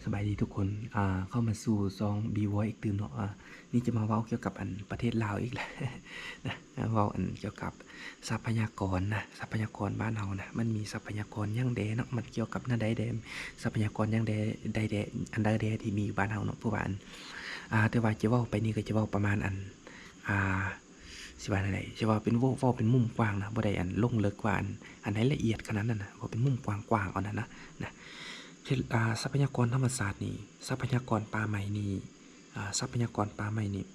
ສະບາຍດີທຸກຄົນ ອ່າ ເຂົ້າມາສູ່ຊ່ອງບີວອຍອີກຕື່ມເນາະ. ອ່າ ນີ້ຈະມາເວົ້າກ່ຽວກັບອັນປະເທດລາວອີກແລ້ວນະ ເວົ້າອັນກ່ຽວກັບຊັບພະຍາກອນນະ ຊັບພະຍາກອນບ້ານເຮົານະ ມັນມີຊັບພະຍາກອນຫຍັງແດ່ເນາະ ມັນກ່ຽວກັບແນວໃດແດ່ ຊັບພະຍາກອນຫຍັງແດ່ ໃດແດ່ ອັນໃດແດ່ທີ່ມີຢູ່ບ້ານເຮົາເນາະ. ເພາະວ່າອັນ ອ່າ ແຕ່ວ່າຈະເວົ້າໄປນີ້ກໍຈະເວົ້າປະມານອັນ ອ່າ ຊິວ່າແນວໃດ ຊິເວົ້າເປັນ ເວົ້າ ເວົ້າເປັນມຸມກວ້າງນະ ບໍ່ໄດ້ອັນລົງເລິກວ່າອັນ ອັນໃດລະອຽດຂະໜາດນັ້ນນະ ເວົ້າເປັນມຸມກວ້າງໆເອົານັ້ນນະ ນະ. ເຂດ ອ່າ ຊັບພະຍາກອນທຳມະຊາດນີ້ ຊັບພະຍາກອນປ່າໄມ້ນີ້ ອ່າ ຊັບພະຍາກອນປ່າໄມ້ນີ້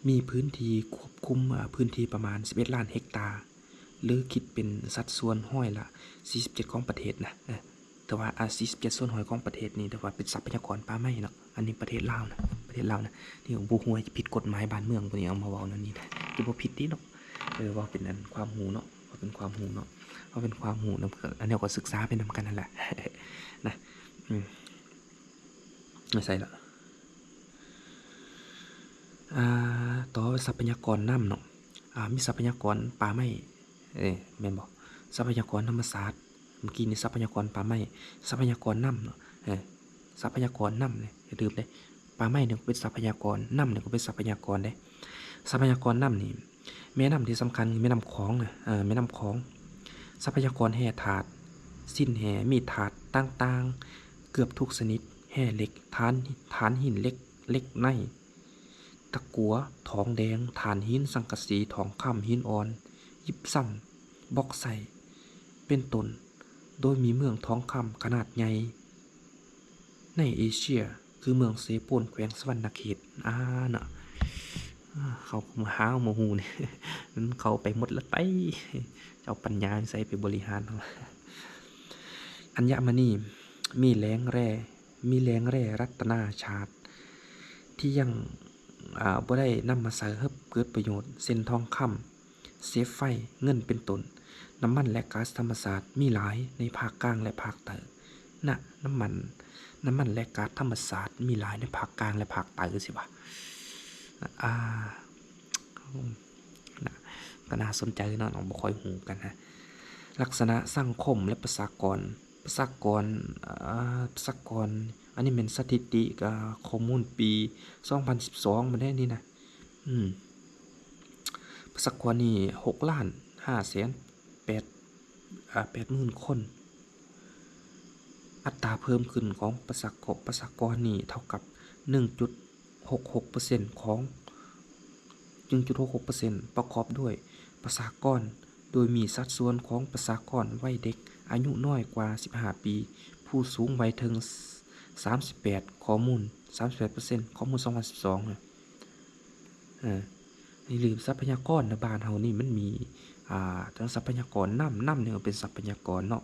ມີພື້ນທີ່ຄວບຄຸມ ອ່າ ພື້ນທີ່ປະມານສິບເອັດລ້ານເຮັກຕາ ຫຼື ຄິດເປັນສັດສ່ວນຮ້ອຍລະສີ່ສິບເຈັດຂອງປະເທດນະ. ເອີ ແຕ່ວ່າ ອ່າ ສີ່ສິບເຈັດສ່ວນຮ້ອຍຂອງປະເທດນີ້ ແຕ່ວ່າເປັນຊັບພະຍາກອນປ່າໄມ້ເນາະ. ອັນນີ້ປະເທດລາວນະ ປະເທດລາວນະ ນີ້ບໍ່ຮູ້ວ່າຈະຜິດກົດໝາຍບ້ານເມືອງບໍ່ນີ້ ເອົາມາເວົ້າແນວນີ້ນະ ຈະບໍ່ຜິດຕິເນາະ. ເອີ ເວົ້າເປັນອັນຄວາມຮູ້ເນາະ ເວົ້າເປັນຄວາມຮູ້ເນາະ ເວົ້າເປັນຄວາມຮູ້ນຳ ອັນນີ້ກໍສຶກສາໄປນຳກັນຫັ້ນແຫຼະນະ. ອືມ ໄປໃສລະ? ອ່າ ຕໍ່ໄປຊັບພະຍາກອນນ້ຳເນາະ. ອ່າ ມີຊັບພະຍາກອນປ່າໄມ້ ເອີ ແມ່ນບໍ່? ຊັບພະຍາກອນທຳມະຊາດ ເມື່ອກີ້ນີ້ຊັບພະຍາກອນປ່າໄມ້ ຊັບພະຍາກອນນ້ຳເນາະ. ເອີ ຊັບພະຍາກອນນ້ຳນີ້ ຢ່າລືມເດ້ ປ່າໄມ້ນີ້ກໍເປັນຊັບພະຍາກອນ ນ້ຳນີ້ກໍເປັນຊັບພະຍາກອນເດ້. ຊັບພະຍາກອນນ້ຳນີ້ ແມ່ນ້ຳທີ່ສຳຄັນຄືແມ່ນ້ຳຂອງນະ ເອີ ແມ່ນ້ຳຂອງ. ຊັບພະຍາກອນແຮ່ທາດ ຊິ້ນແຮ່ ມີດທາດຕ່າງໆ ເກືອບທຸກຊະນິດ ແຮ່ເຫຼັກ ຖ່ານ ຖ່ານຫີນເຫຼັກ ເຫຼັກໄນ ຕະກົ່ວ ທອງແດງ ຖ່ານຫີນ ສັງກະສີ ທອງຄຳ ຫີນອ່ອນ ຢິບຊຳ ບອກໄຊ ເປັນຕົ້ນ ໂດຍມີເມືອງທອງຄຳຂະໜາດໃຫຍ່ໃນເອເຊຍ ຄືເມືອງເຊໂປນ ແຂວງສະຫວັນນະເຂດ. ອ່າ ເນາະ ເຂົາມາຫາມາຮູ້ນີ້ ມັນເຂົ້າໄປໝົດລະໄປ ເຈົ້າປັນຍາໃສໄປບໍລິຫານເຮົາ. ອັນຍະມະນີ ມີແຮ່ແຮ່ ມີແຮ່ແຮ່ລັດຕະນາຊາດ ທີ່ຍັງ ອ່າ ບໍ່ໄດ້ນຳມາໃຊ້ໃຫ້ເກີດປະໂຫຍດ ເຊັ່ນ ທອງຄຳ ເສບໄຟ ເງິນ ເປັນຕົ້ນ. ນ້ຳມັນ ແລະ ກາສທຳມະຊາດ ມີຫຼາຍໃນພາກກາງ ແລະ ພາກໃຕ້ນະ. ນ້ຳມັນ ນ້ຳມັນ ແລະ ກາສທຳມະຊາດ ມີຫຼາຍໃນພາກກາງ ແລະ ພາກໃຕ້ ຊິວ່າ ອ່າ ນະ ກໍໜ້າສົນໃຈເນາະ ນ້ອງບໍ່ຄ່ອຍຮູ້ກັນນະ. ລັກສະນະສັງຄົມ ແລະ ປະຊາກອນ ປະຊາກອນ ເອີ ປະຊາກອນ ອັນນີ້ແມ່ນສະຖິຕິ ກະຂໍ້ມູນປີສອງພັນສິບສອງ ບັດນີ້ນະ. ອືມ ປະຊາກອນນີ້ ຫົກລ້ານຫ້າແສນແປດ ອ່າ ແປດໝື່ນຄົນ. ອັດຕາເພີ່ມຂຶ້ນຂອງປະຊາກອນ ປະຊາກອນນີ້ເທົ່າກັບ ໜຶ່ງຈຸດຫົກຫົກເປີເຊັນຂອງ ໜຶ່ງຈຸດຫົກຫົກເປີເຊັນ ປະກອບດ້ວຍປະຊາກອນ ໂດຍມີສັດສ່ວນຂອງປະຊາກອນໄວເດັກ ອາຍຸນ້ອຍກວ່າສິບຫ້າປີ ຜູ້ສູງໄວເຖິງສາມສິບແປດ ຂໍ້ມູນ ສາມສິບແປດເປີເຊັນ ຂໍ້ມູນສອງພັນສິບສອງນະ. ເອີ ນີ້ລືມ ຊັບພະຍາກອນໃນບ້ານເຮົານີ້ມັນມີ ອ່າ ທັງຊັບພະຍາກອນນ້ຳ ນ້ຳນີ້ກໍເປັນຊັບພະຍາກອນເນາະ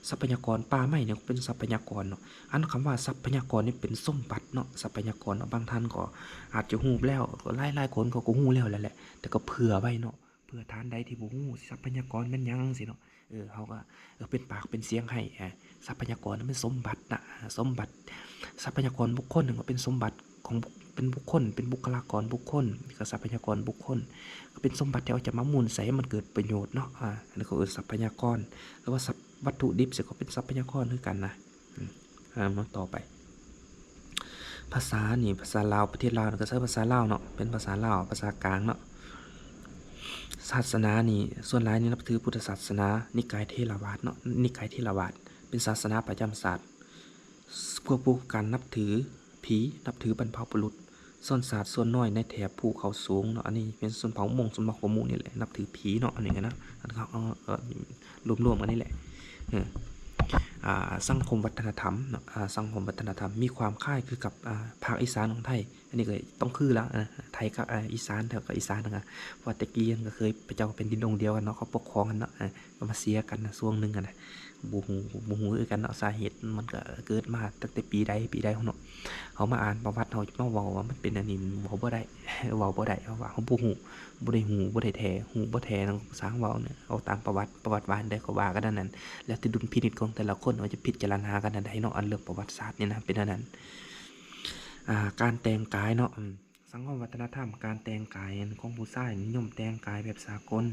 ຊັບພະຍາກອນປ່າໄມ້ນີ້ກໍເປັນຊັບພະຍາກອນເນາະ. ອັນຄຳວ່າຊັບພະຍາກອນນີ້ເປັນສົມບັດເນາະ ຊັບພະຍາກອນເນາະ. ບາງທ່ານກໍອາດຈະຮູ້ແລ້ວ ຫຼາຍໆຄົນເຂົາກໍຮູ້ແລ້ວແຫຼະ ແຕ່ກໍເຜື່ອໄວ້ເນາະ ເຜື່ອທ່ານໃດທີ່ບໍ່ຮູ້ຊັບພະຍາກອນແມ່ນຫຍັງຊີ້ເນາະ. ເອີ ເຮົາກໍ ເອີ ເປັນປາກເປັນສຽງໃຫ້ ອາ ຊັບພະຍາກອນມັນສົມບັດນະ ສົມບັດ ຊັບພະຍາກອນບຸກຄົນກໍເປັນສົມບັດຂອງ ເປັນບຸກຄົນ ເປັນບຸກຄະລາກອນບຸກຄົນ ກໍຊັບພະຍາກອນບຸກຄົນ ກໍເປັນສົມບັດທີ່ເຮົາຈະມາໝູນໃສ່ໃຫ້ມັນເກີດປະໂຫຍດເນາະ. ອາ ອັນນີ້ກໍເອີ້ນຊັບພະຍາກອນ ຫຼືວ່າຊັບ ວັດຖຸດິບ ເຊິ່ງກໍເປັນຊັບພະຍາກອນຄືກັນນະ. ອືມ ອ່າ ມາຕໍ່ໄປ ພາສານີ້ ພາສາລາວ ປະເທດລາວນີ້ກໍໃຊ້ພາສາລາວເນາະ ເປັນພາສາລາວ ພາສາກາງເນາະ. ສາສະໜານີ້ ສ່ວນຫຼາຍນີ້ນັບຖືພຸດທະສາສະໜາ ນິກາຍເຖລະວາດເນາະ ນິກາຍເຖລະວາດ ເປັນສາສະໜາປະຈຳຊາດ ຄວບຄູ່ກັບການນັບຖືຜີ ນັບຖືບັນພະບຸລຸດ ຊົນຊາດສ່ວນນ້ອຍໃນແຖບພູເຂົາສູງເນາະ. ອັນນີ້ເປັນຊົນເຜົ່າມົ້ງ ຊົນເຜົ່າຂອງໝູ່ນີ້ແຫຼະ ນັບຖືຜີເນາະ ອັນນີ້ນະ ອັນເຂົາ ເອີ ເອີ ລວມໆກັນນີ້ແຫຼະ. ເອີ ອ່າ ສັງຄົມວັດທະນະທຳເນາະ ອ່າ ສັງຄົມວັດທະນະທຳ ມີຄວາມຄ້າຍຄືກັບ ອ່າ ພາກອີສານຂອງໄທ. ອັນນີ້ກໍຕ້ອງຄືລະ ອ່າ ໄທກັບ ອ່າ ອີສານ ແຖວກັບອີສານນະ ເພາະວ່າແຕ່ກີ້ກໍເຄີຍ ເຂົາເຈົ້າເປັນດິນດົງດຽວກັນເນາະ ເຂົາປົກຄອງກັນເນາະ ເອີ ກໍມາເສຍກັນນະຊ່ວງໜຶ່ງຫັ້ນນະ ບໍ່ຮູ້ ບໍ່ຮູ້ຄືກັນເນາະ ສາເຫດມັນກໍເກີດມາຕັ້ງແຕ່ປີໃດປີໃດເນາະ. ເຮົາມາອ່ານປະຫວັດ ເຮົາຈະມາເວົ້າວ່າມັນເປັນອັນນີ້ ເວົ້າບໍ່ໄດ້ ເວົ້າບໍ່ໄດ້ ເພາະວ່າເຮົາບໍ່ຮູ້ ບໍ່ໄດ້ຮູ້ ບໍ່ໄດ້ແທ້ ຮູ້ບໍ່ແທ້ນຳ ຊ່າງເວົ້ານະ ເອົາຕາມປະຫວັດ ປະຫວັດວ່າອັນໃດກໍວ່າກັນອັນນັ້ນ ແລ້ວແຕ່ດຸນພິນິດຂອງແຕ່ລະຄົນວ່າຈະພິຈາລະນາກັນອັນໃດເນາະ. ອັນເລື່ອງປະຫວັດສາດນີ້ນະ ເປັນອັນນັ້ນ. ອ່າ ການແຕ່ງກາຍເນາະ ອືມ ສັງຄົມວັດທະນະທຳ ການແຕ່ງກາຍຂອງຜູ້ຊາຍນິຍົມແຕ່ງກາຍແບບສາກົນ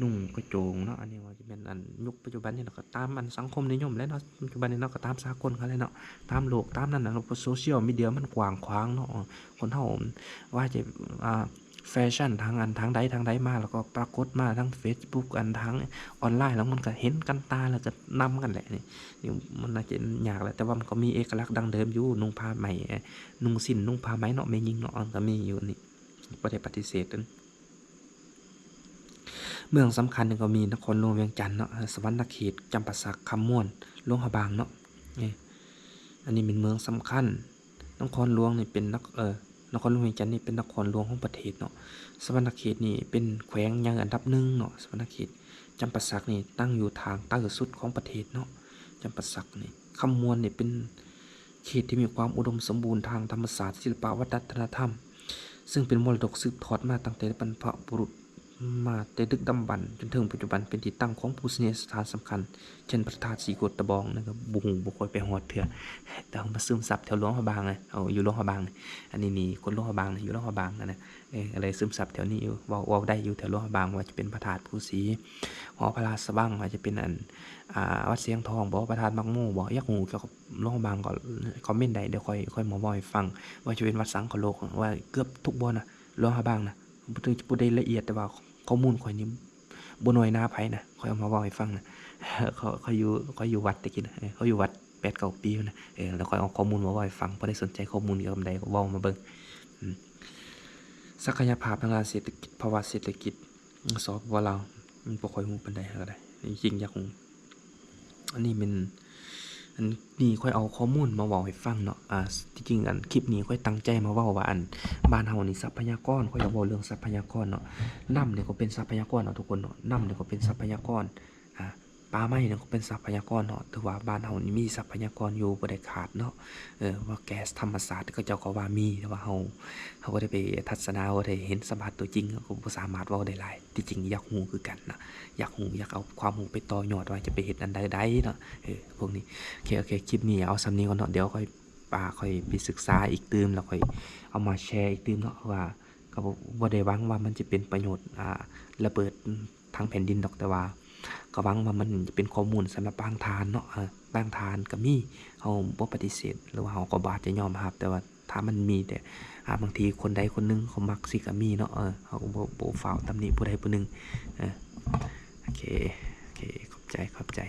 ນຸ່ງກະໂຈງເນາະ. ອັນນີ້ວ່າຈະແມ່ນ ອັນ ຍຸກປັດຈຸບັນນີ້ເນາະ ກໍຕາມ ອັນ ສັງຄົມນິຍົມແຫຼະເນາະ, ປັດຈຸບັນນີ້ເນາະ ກໍຕາມສາກົນເຂົາແຫຼະເນາະ, ຕາມໂລກ ຕາມນັ້ນນະເນາະ, ໂຊຊຽວມີເດຍມັນກວ້າງຂວາງເນາະ. ຄົນເຮົາວ່າຈະ ອ່າ ແຟຊັ່ນທາງ ອັນ ທາງໃດທາງໃດມາ ແລ້ວກໍປາກົດມາທາງເຟສບຸກ ອັນ ທາງອອນລາຍ ແລ້ວມັນກໍເຫັນກັນຕາ ແລ້ວກໍນຳກັນແຫຼະ. ນີ້ ນີ້ມັນໜ້າຈະຍາກແຫຼະ, ແຕ່ວ່າມັນກໍມີເອກະລັກດັ້ງເດີມຢູ່, ນຸ່ງຜ້າໄໝ ນຸ່ງສິ້ນ ນຸ່ງຜ້າໄໝເນາະ, ແມ່ຍິງເນາະ, ມັນກໍມີຢູ່ນີ້ ບໍ່ໄດ້ປະຕິເສດ. ເມືອງສຳຄັນນີ້ກໍມີນະຄອນຫຼວງວຽງຈັນເນາະ, ສະຫວັນນະເຂດ, ຈຳປາສັກ, ຄຳມ່ວນ, ຫຼວງພະບາງເນາະ. ເອີ ອັນນີ້ແມ່ນເມືອງສຳຄັນ. ນະຄອນຫຼວງນີ້ເປັນນະ ເອີ ນະຄອນຫຼວງວຽງຈັນນີ້ເປັນນະຄອນຫຼວງຂອງປະເທດເນາະ. ສະຫວັນນະເຂດນີ້ເປັນແຂວງໃຫຍ່ອັນດັບໜຶ່ງເນາະ, ສະຫວັນນະເຂດ. ຈຳປາສັກນີ້ຕັ້ງຢູ່ທາງໃຕ້ສຸດຂອງປະເທດເນາະ, ຈຳປາສັກນີ້. ຄຳມ່ວນນີ້ເປັນເຂດທີ່ມີຄວາມອຸດົມສົມບູນທາງທຳມະຊາດ, ສິລະປະ, ວັດທະນະທຳ ເຊິ່ງເປັນມໍລະດົກສືບທອດມາຕັ້ງແຕ່ບັນພະບຸລຸດ ມາແຕ່ດຶກດຳບັນຈົນເຖິງປັດຈຸບັນ ເປັນທີ່ຕັ້ງຂອງປູຊະນີຍະສະຖານສຳຄັນ ເຊັ່ນ ພະທາດສີໂຄດຕະບອງ. ນີ້ກໍບໍ່ຮູ້ ບໍ່ຄ່ອຍໄປຮອດເທື່ອ, ແຕ່ເຮົາມາຊຶມຊັບແຖວຫຼວງພະບາງນະ, ເອົາ ຢູ່ຫຼວງພະບາງນະ. ອັນນີ້ນີ້ຄົນຫຼວງພະບາງນະ, ຢູ່ຫຼວງພະບາງນະ, ເອີ ກໍເລີຍຊຶມຊັບແຖວນີ້ຢູ່, ເວົ້າ ເວົ້າໄດ້ຢູ່ແຖວຫຼວງພະບາງ, ວ່າຈະເປັນພະທາດພູສີ, ຫໍພະລາຊະວັງ, ວ່າຈະເປັນ ອັນ ອ່າ ວັດຊຽງທອງບໍ, ພະທາດໝາກໂມບໍ, ຢາກຮູ້ກ່ຽວກັບຫຼວງພະບາງກໍຄອມເມັນໄດ້, ດຽວຂ້ອຍ ຂ້ອຍມາເວົ້າໃຫ້ຟັງ. ວ່າຈະເປັນວັດສັງຄະໂລກ, ວ່າເກືອບທຸກບ່ອນນະ, ຫຼວງພະບາງນະ. ບໍ່ເຖິງຈະຜູ້ໃດລະອຽດ, ແຕ່ວ່າຂໍ້ມູນຂ້ອຍນີ້ບໍ່ນ້ອຍໜ້າໃຜນະ, ຂ້ອຍເອົາມາເວົ້າໃຫ້ຟັງນະ. ຂ້ອຍ ຂ້ອຍຢູ່ ຂ້ອຍຢູ່ວັດແຕ່ກີ້ນະ, ເອີ ຂ້ອຍຢູ່ວັດແປດເກົ້າປີພຸ້ນນະ, ເອີ ແລ້ວຂ້ອຍເອົາຂໍ້ມູນມາເວົ້າໃຫ້ຟັງ. ຜູ້ໃດສົນໃຈຂໍ້ມູນກ່ຽວກັບໃດກໍເວົ້າມາເບິ່ງ. ອືມ ສັກກະຍະພາບທາງດ້ານເສດຖະກິດ, ພາວະເສດຖະກິດ ສປປ ລາວ ມັນບໍ່ຄ່ອຍຮູ້ປານໃດ ເຮົາກໍໄດ້ ຈິງຢາກຮູ້. ອັນນີ້ແມ່ນ ອັນນີ້ຂ້ອຍເອົາຂໍ້ມູນມາເວົ້າໃຫ້ຟັງເນາະ. ອ່າ ທີ່ຈິງ ອັນ ຄລິບນີ້ຂ້ອຍຕັ້ງໃຈມາເວົ້າວ່າ ອັນ ບ້ານເຮົານີ້ຊັບພະຍາກອນ, ຂ້ອຍຢາກເວົ້າເລື່ອງຊັບພະຍາກອນເນາະ. ນ້ຳນີ້ກໍເປັນຊັບພະຍາກອນເນາະທຸກຄົນເນາະ, ນ້ຳນີ້ກໍເປັນຊັບພະຍາກອນ, ອ່າ ປ່າໄມ້ນີ້ກໍເປັນຊັບພະຍາກອນເນາະ. ຖືວ່າບ້ານເຮົານີ້ມີຊັບພະຍາກອນຢູ່ ບໍ່ໄດ້ຂາດເນາະ. ເອີ ວ່າແກັສທຳມະຊາດ ເຂົາເຈົ້າກໍວ່າມີ, ແຕ່ວ່າເຮົາ ເຮົາບໍ່ໄດ້ໄປທັດສະນາ, ບໍ່ໄດ້ເຫັນສຳຜັດຕົວຈິງ, ເຮົາກໍບໍ່ສາມາດເວົ້າໄດ້ຫຼາຍ. ທີ່ຈິງຢາກຮູ້ຄືກັນນະ, ຢາກຮູ້ ຢາກເອົາຄວາມຮູ້ໄປຕໍ່ຍອດວ່າຈະໄປເຮັດອັນໃດໄດ້ເນາະ. ເອີ ພວກນີ້ ໂອເຄ ໂອເຄ ຄລິບນີ້ເອົາສ່ຳນີ້ກ່ອນເນາະ. ດຽວຂ້ອຍ ປາ ຂ້ອຍໄປສຶກສາອີກຕື່ມ ແລ້ວຂ້ອຍເອົາມາແຊອີກຕື່ມເນາະ, ເພາະວ່າກໍບໍ່ ບໍ່ໄດ້ຫວັງວ່າມັນຈະເປັນປະໂຫຍດ ອ່າ ລະເບີດທາງແຜ່ນດິນດອກ, ແຕ່ວ່າກໍຫວັງວ່າມັນຈະເປັນຂໍ້ມູນສຳລັບບາງທ່ານເນາະ. ເອີ ບາງທ່ານກໍມີ, ເຮົາບໍ່ປະຕິເສດ ຫຼືວ່າເຮົາກໍບໍ່ອາດຈະຍອມຮັບ, ແຕ່ວ່າ ຖ້າມັນມີແຕ່ ອ່າ ບາງທີຄົນໃດຄົນໜຶ່ງເຂົາມັກ ຊິກໍມີເນາະ. ເອີ ເຮົາກໍບໍ່ ບໍ່ຟ້າວຕຳໜິຜູ້ໃດຜູ້ໜຶ່ງ. ເອີ ໂອເຄ ໂອເຄ ຂອບໃຈ ຂອບໃຈ.